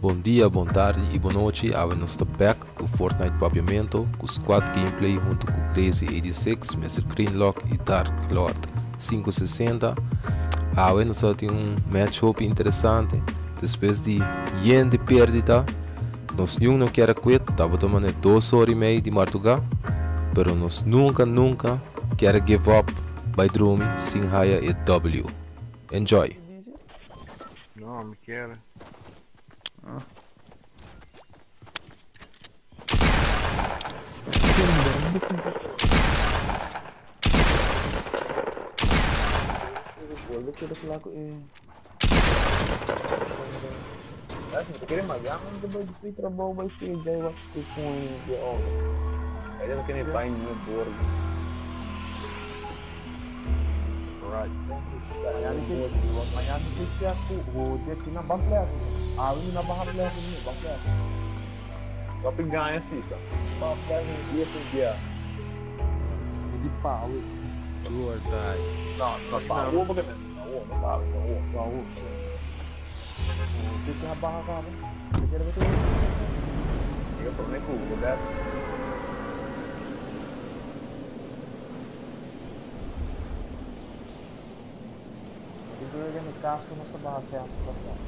Bon dia, bon tardi y bon nochi. Awe nos ta back cu Fortnite Papiamento cu Squad Gameplay hunto cu Crazy86, Mr. Greenlock y Dark Lord 560. Awe nos ta tin un match hopi interesante. Despues di yen di perdida, nos niun no kier a quit. Tabata mane 2 or y mei di marduga, pero nos nunca, nunca kier a give up bay drumi sin haya e W. Enjoy! No, mi kier. Ah. Vuelve quiero flaco e. Mi kier Miami, mi bay di trabou, bay CJ, wat ku de obra. Ainda no ken bay ni bordo. Right. Miami ke check ku ho de ki na ban place. Ah, mi na ban place ni ban place. Wat ik ganha sista. Ban place dia por dia. Di pau. Do or die. No, no pa uo porque no uo, no pa no uo. Pau, si. De ki na baha ka ba. De kere betul. Diga por me ku, verdad? Di burger no casco no sta baha certo pa place.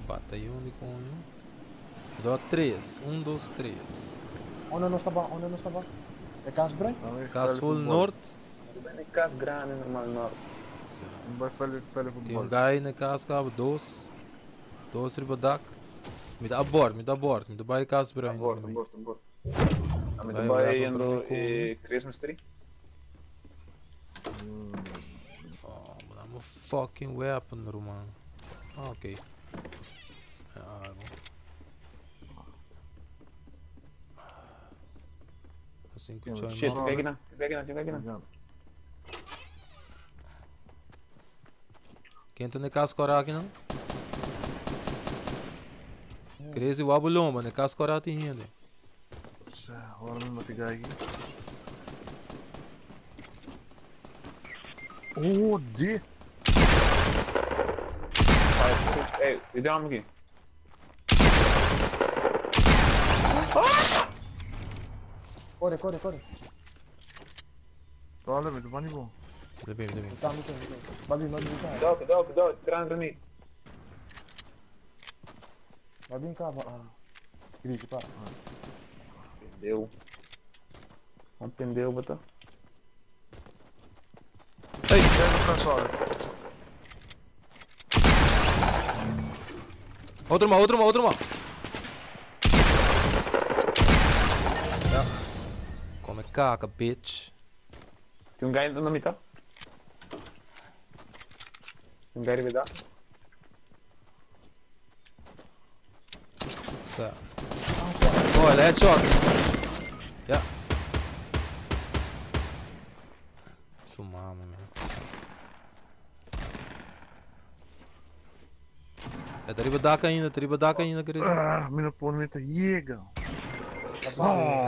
Batalhão de coño. Dó três. Um, dois, três. Onde não está ba? Onde não está ba? É cas bruin? Cas full norte. Ben cas grande normal norte. Vai felle felle Tem um voetbal. guy na casa, cabo, dois. Dois riba dak. Me dá a bordo, me dá a bordo. Me dá bij cas bruin. Bordo, bordo, bordo. A mi Vai, bay vai, indo vai, Christmas tree. Oh, maar I'm a fucking weapon, man. Ah, oké. Ja, bom. Assim que o Ja, Shit, join kijk nou, kijk nou, kijk nou. Ja. Quem tá na casa cora aqui não? Crazy Wabulomba, na casa cora tem ainda. Zo, waarom moet ik eigenlijk? Oh, die. Hey, je dame aqui. Corre, corre, corre. Dale, met de bunny ball. Debem, debem. Tá, me tem, me tem. Babi, babi, cá. Dok, dok, dok, grande granit. Babi cá, ah. Gris, pa. Entendeu? Entendeu, bota. Hey, jij moet gaan zorgen. Outro mal, outro mal, outro mal. Ja. Come caca, bitch. Tem um guy na mitad. Tem um guy de dar. Tá. Oh, ele é headshot. Ja. Su mama, man. É riba dak ainda, riba dak ainda, querido. Ah, mijn opponent de jäger.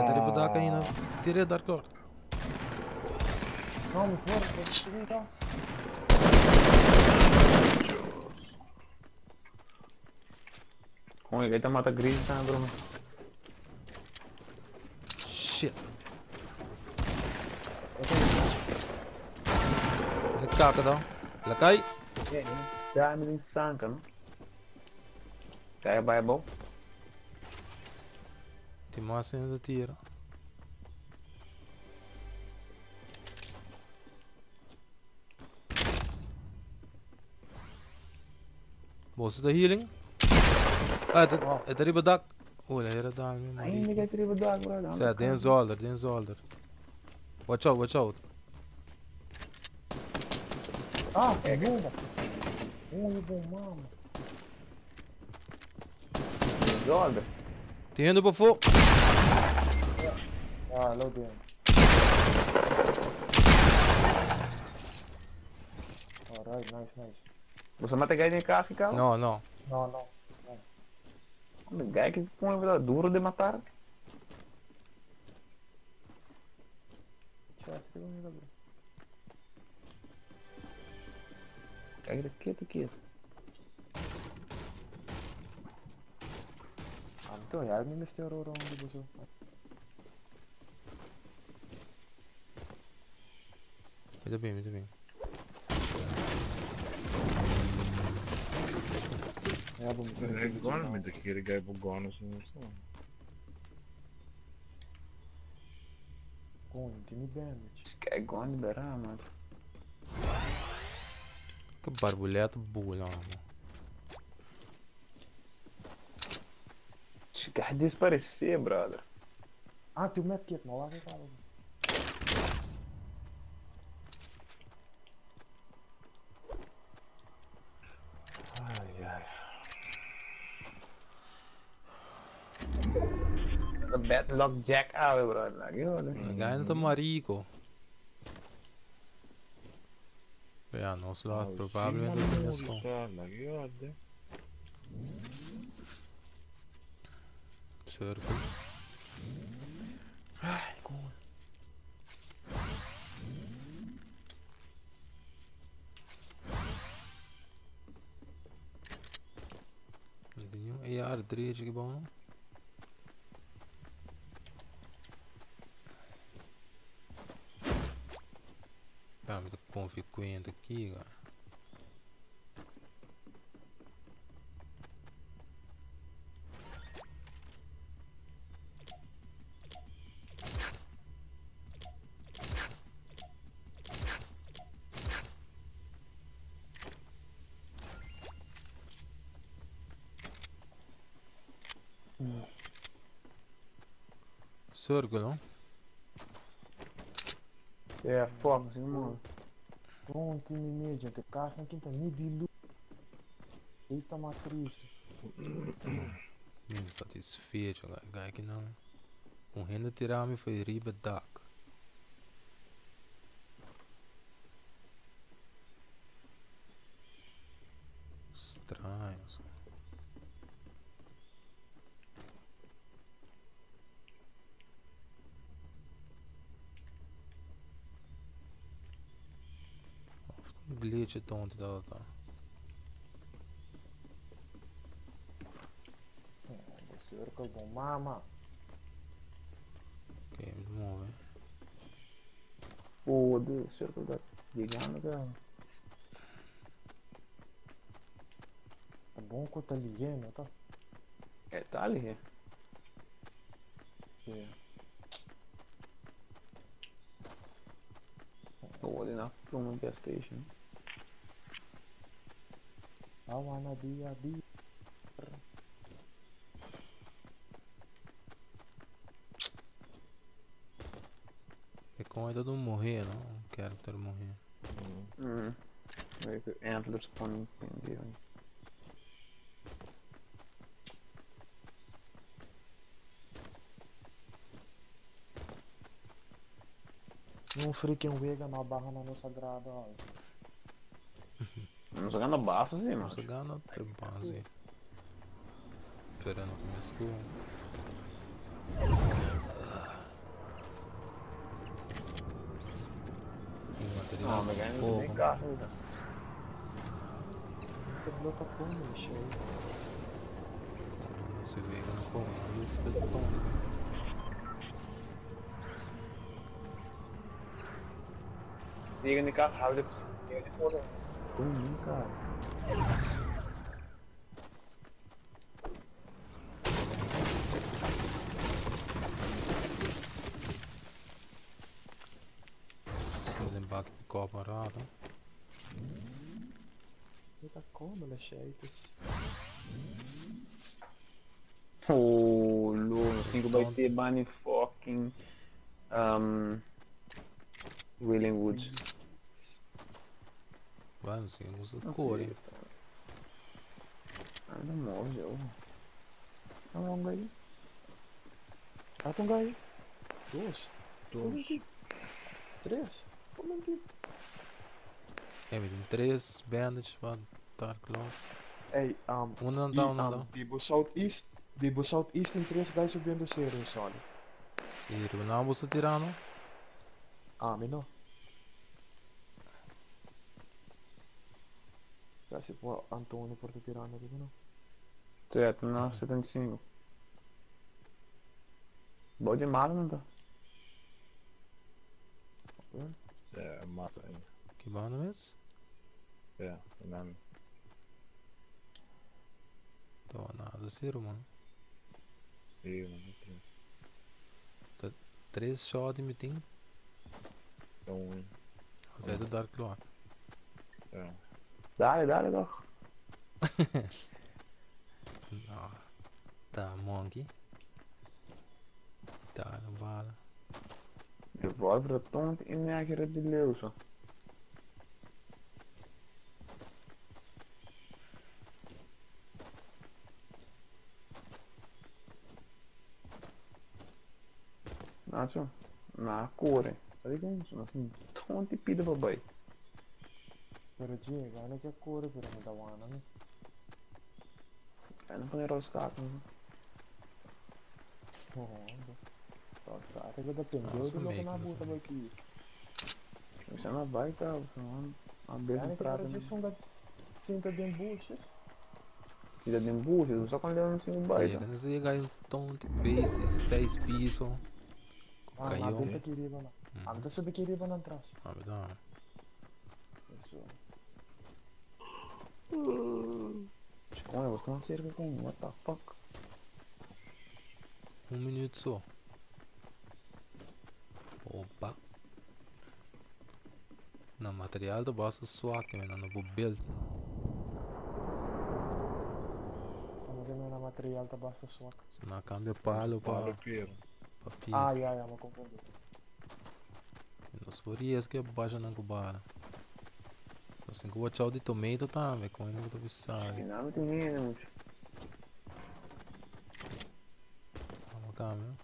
É riba dak ainda. Tira Dark Lord. Não, me for, vem cá. Como é que tá mata gris, tá, bro? Shit. Ele caca, dá. Ela cai. Já me tem sanca, não? Cai vai bom. Tem massa ainda tira. Bolsa da healing. Ah, é é riba dak. Olha, era da minha Ainda que tribo da bro. Zé, den zolder, den zolder. Watch out, watch out. Ah, é bomba. Oh, bom, mano. Zolder. Tem indo para fora. Ah, loading. Alright, nice, nice. Você mata guy em casa, cara? Não, não. Não, não. Guy que põe duro de matar. chest riba mi kabes. Kijk ta ketu ketu. Anto, ya mi mester oro di boso. Mi ta bin, mi ta bin. Ya bo mester E gona mi ta kere gai bo gona sin usa. Coño, tin mi bandage. Kijk gona di bera, man. Ke barbuleta bula, man. Kijk desaparecer, brother. Ah, tin un medkit, no wak e kaba. Ai ai. The bad luck Jack awe, brother. Lagi hoor. Gana ta marico. Ja, nos lo probablemente sin mesco. Circle. Ai, coño. Não tem nenhum AR3 aqui bom, não? Tá, me confio aqui, cara. Circle, não? É, forma, assim, mano. Bom, time meio, gente. Casa na quinta, ni di lu. Eita matriz. Me satisfeito, cara. Gai que não. Um renda tirar-me foi riba dak. Estranho. Só. Glitch tonto da tá. Circle bom mama. Ok, vamos ver. Foda-se, circle tá ligando, cara. Tá bom que tá ligando, tá? É, tá ali. É. Vou ali na pluma gas station. I wanna be a bee. É com a do morrer, não? Um character morrer. Weet ik, antlers gewoon niet in. Um freaking wega na barra na nossa grada, ó. Não jogando baixo assim, mano. Jogando até base. Esperando que me escuro. Não, mas ganha não tem carro, né? Tá bloca como, cheio. Você vê que não como, eu tô tonto. Liga de carro, rápido. Liga de porra. Tô cara. Embarque ficou parado. Tá como, Lecheitas? Oh, louco. 5 vai ter bunny fucking Wailing Woods. Vai, sim, usa cor, hein? Ah, não morre, eu. Tá um aí. Ah, tem um aí. Dois. Dois. Três. Como é que... É, tem 3 bandage para Dark Lord. Ei, um não dá, um não dá. Bibo Southeast, Bibo Southeast tem 3 guys subindo cedo, só. E não você tirando? Ami no. Ya si por Antonio por ta tirando riba no. Certo, no, 75. Bou di mata nan ta. Ja, mata ainda. Ki banda mes? Ja, nan. Tô nada si ruman. Sí, man. No Ta tres shot mi tin. Ta un. José de Dark Lord. Ja. Dale, dale toch. No. Ta monkey. Ta na bala. Revolver ta tonto y mi a kere di leu so. Nacho, na core. Sabi con nos tin tonto y pida pa bay. Pero Jay, gana ke core pero mi ta wana mi. Ay no pone roscaken. Oh, Sa te ta pendeu Nossa, di loke meio na que buta não bai ki. Você não vai tá, você não a besa Gana ke prata. para de sunga sinta den bushes. Tira de embuste, só quando eu não sinto baita. Chega, não sei, ganha um tonto base, 6 piso. Ah, na Caiu. benta ki riba na. Ah, mi ta subi ki riba nan tras. Ah, verdade. Eso. Como você não cerca com what the fuck? Um minuto só. Opa. Na material do basta swak, man, no build. Como que na material ta basta swak. Se na cambia palo pa Palo piero. pa pia. Ah, ya, ya, me confundi. Nos forias que baixa na cubana. Assim que o tchau de tomato também, com ele vou pensar. Não tem ninguém, muito. Vamos cá, meu.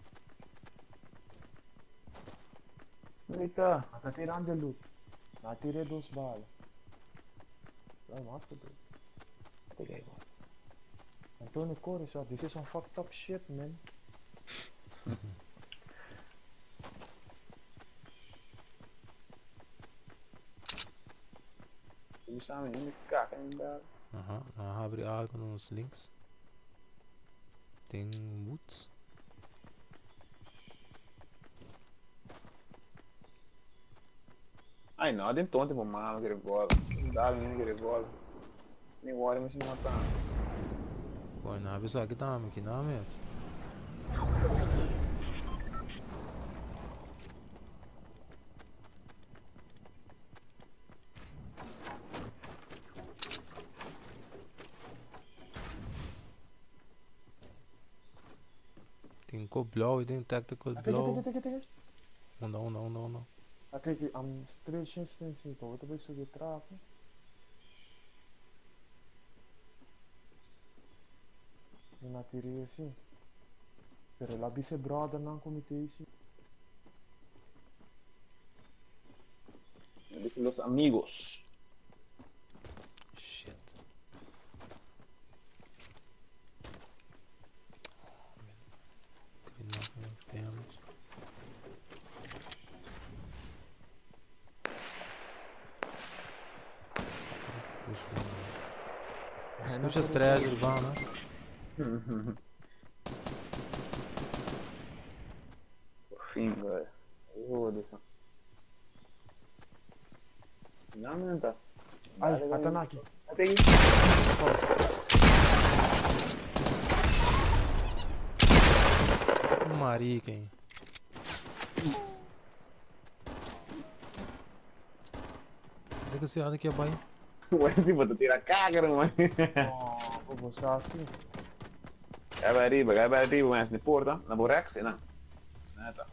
Eita. Ma ta tirando de loot. Na tirei dos balas. Vai mais que dois. Peguei agora. Antonio Corre, so, this is some fucked up shit, man. Sabe, nem me caca, nem dá. Aham, uh abre algo nos links. Tem boots. Ai não, tem tonto pro mano, aquele bola. Não dá nem aquele bola. Nem olha, mas não mata. Pô, não abre isso aqui também, aqui não mesmo. Tem co blow e tem tactical Até aqui, blow. até aqui, até aqui. Onda, onda, onda, onda. Até aqui, am 375, vou também subir trapo. E na tirei assim. Pero lá bice brother não comitê assim. Dicen los amigos. Shit. Oh, man. Green knock damage. Puxa, Escucha treasure urbano. Por fim, velho. Foda-se. Não, não tá. Ai, Atanaki. Até aqui. Marica, hein? Olha que você aqui abaixo. Ué, se você tira caga, mano. Oh, vou você assim. Cai para arriba, cai para arriba, mas não porta. Na Rex, não. Neta.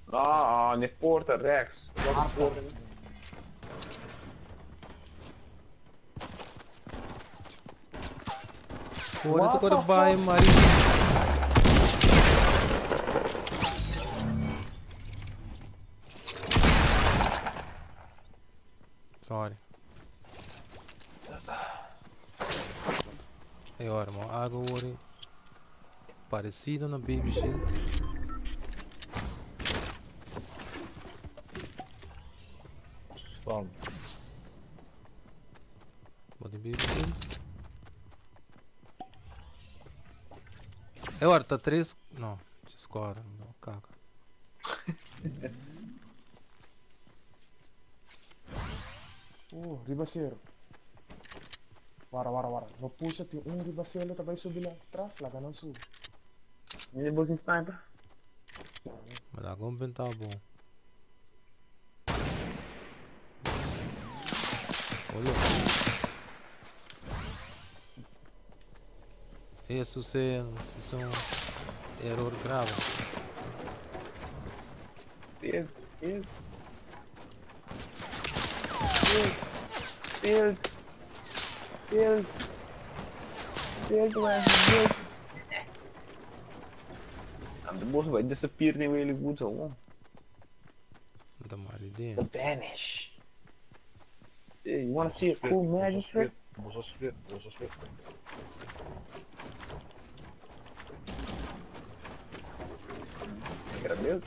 No, não porta Rex. Porta. Corre, tu corre, vai, marica. Sorry. E ora, mo água ora parecido na Baby Shield. Storm. Bo tin baby kill? E ora ta 3, no, squadra, no, caca. Oh, riba cero. Wara, wara, wara. No pusha, tin un riba cero ta bay subi la tras, laga nan subi. Mini bo sin sniper. Ma laga un benta bon. Olo. Eso se, eso es un error grave. Build, build. Build. Build. Build. Build, man. Build. I'm the boss vai disappear nem really good so. Da mala idea. The vanish. Yeah, you wanna see a cool magic trick? Boso split, boso split. Got a build.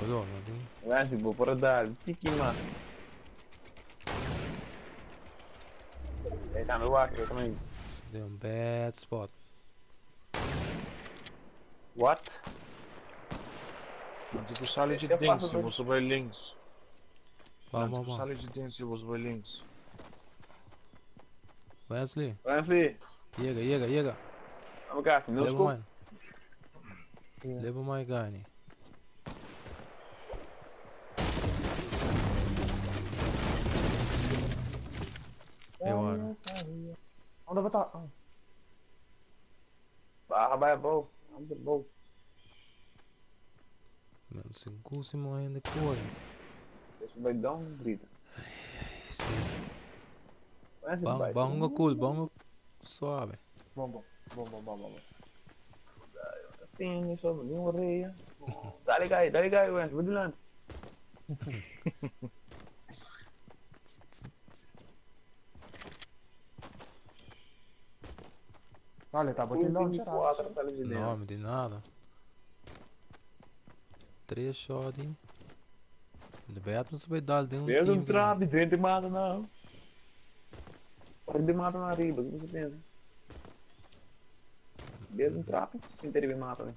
Olo, no tin. Ragazzi, boh, por dar, tiki ma. Esame wak, eu também. Den un bad spot. What? Não tipo sali de Esse é dentro, fácil, se você vai links. Vamos, Não tipo vamos. sali de dentro, se você vai links. Wesley, Wesley, yega, yega, yega. vamos cá, no Leva scope. mais. Leva mais gani. E ora. Onde vai tá? Ah, Barra, vai, bom. Vamos, bom. Mano, se cusi ainda corre. Deixa vai dar um grito. Sì. Wesley, vai. Vamos cool, vamos suave. Bom, bom, bom, bom, bom, bom. Tem isso, nem orelha. Dale, gai, dale, gai, Wesley, vou dilante. Dale, tá botando launcher. Quatro, sali de No, dentro. mi di nada. Três shot. De Batman se vai dar de um Fez um time. trap, dentro mata não. Pode mata na riba, o que você pensa? Fez um trap, sem ter mata, né?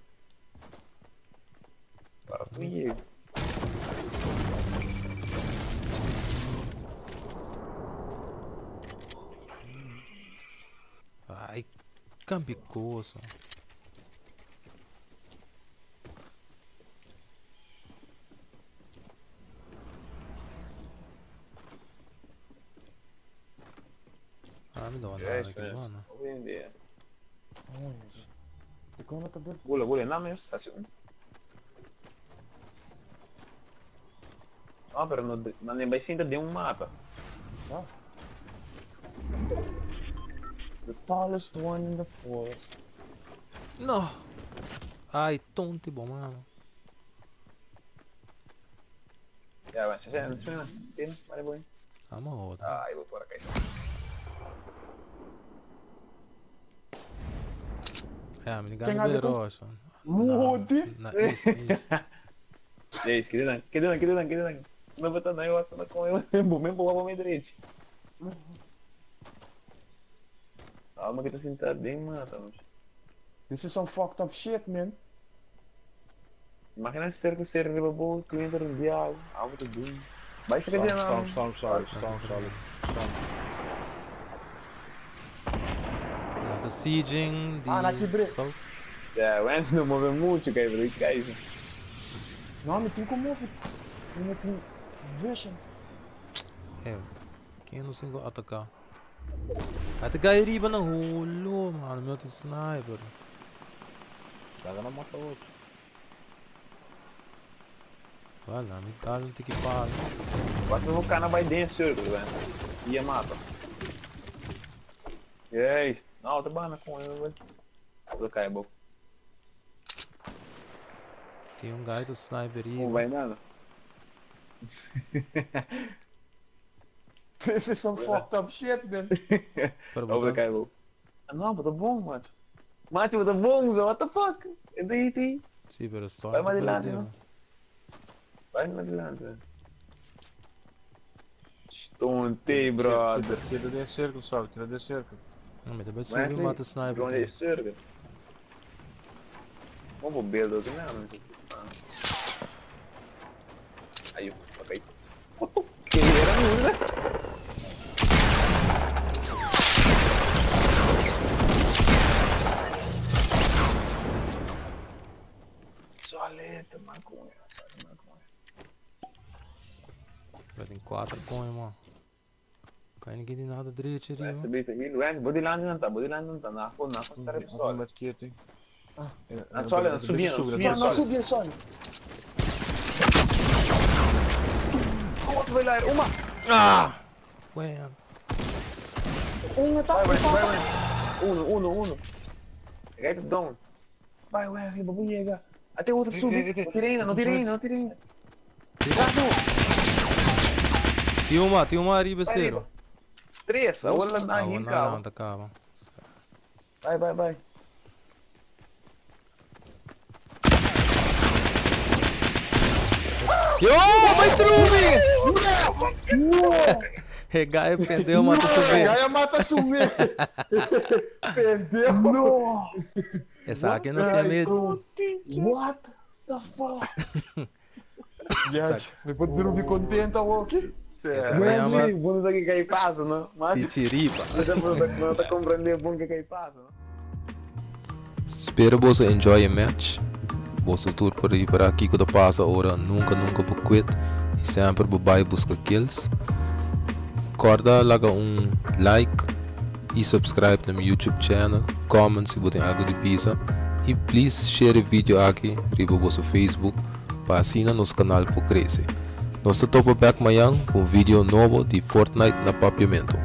Para tu ir. Ai, cambicoso. Ah, mi dá uma É, nada aqui, é. mano. Vou vender. Onde? E como tá bem? Gula, gula, não mesmo, assim. Ah, pero no, no nem vai sentar de um mapa. Só? The tallest one in the forest. No! Ai, tonto bom, mano. Já, vai, se você não tem, vale bom. Ah, uma outra. Ah, eu vou por acá. É, mi Quem gana abre de com- rocha. Modi! Na, isso, isso. Gente, que dan, que dan, que dan, que dan. Não vou estar não, eu acho que com eu, bom, mesmo bom, bom, direito. Calma que tá sentado bem, mano. This is some fucked up shit, man. Imagina se cerca ser riba bom, tu entra no diabo, algo tá bem. Vai se Storm, quer storm, não. storm, sorry, storm, sorry. Storm. Na the sieging, Ah, na di quebrei. South. É, o Enzo não move muito, cara, ele cai. Não, me tem como move. Não tem vision. É, quem não se atacar? Atacar riba na rolo, mano, meu tem sniper. Daga não mata outro. Vai lá, me dá, não tem que parar. Quase eu vou ficar na vai dentro, senhor, velho. Ia mata. Yes. Não, tá bana com ele, velho. Vou cair, boca. Tem um guy do sniper aí. Não vai nada. This is some fucked up shit, man. Para Vou botar. cair, boca. Ah, não, tá bom, mano. Macho, bo ta bonzo, what the fuck? E ta ti. Si, pero Stone Vai ta mas adelante, perde. no? Vai mais adelante. Stone, brother. Keda den circle, sabe? Keda den circle. No, mi ta bai subi Wesley, mata sniper. Onde é circle? Vamos build aqui, não, não sei. Aí, ok. Que era né? Soleta, maconha, maconha. Vai tem 4 coin, mano. Cai ninguém de nada direito ali, mano. Wesley, Wesley, body land não tá, body land não tá, na na costa Não sol. met keer, hein. Ah, solid, subindo, subindo. Não, não subi, só. Outro vai lá, uma. Ah! Ué, Um tá, Vai, um vai, tá. vai. Uno, uno, uno. Get down. Vai, Wesley, babu chega. Até outro sube. Não tira ainda, não tira ainda, não tira ainda. Gato. tem uma arriba, Vai, cero. Três, a outra na Ah, não, rinca. não, tá calma. Vai, vai, vai. Yo, vai trume! Regaia perdeu, mata subir. Gaia mata sumir. Perdeu. Não. Essa aqui não se medo. What the fuck? Gente, depois de dormir contente, aqui. Wesley, vamos aqui que aí passa, não? Mas Tichiripa. não tá compreendendo bom que aí passa, não? Espero você enjoy a match. Você tour por aí para aqui que passa ora nunca nunca por quit e sempre vai busca kills. Corda laga um like e subscribe no meu YouTube channel, comment se você tem algo de pizza e please share o vídeo aqui riba vosso Facebook para assim nosso canal por crescer. Nós topa back amanhã com um vídeo novo de Fortnite na Papiamento.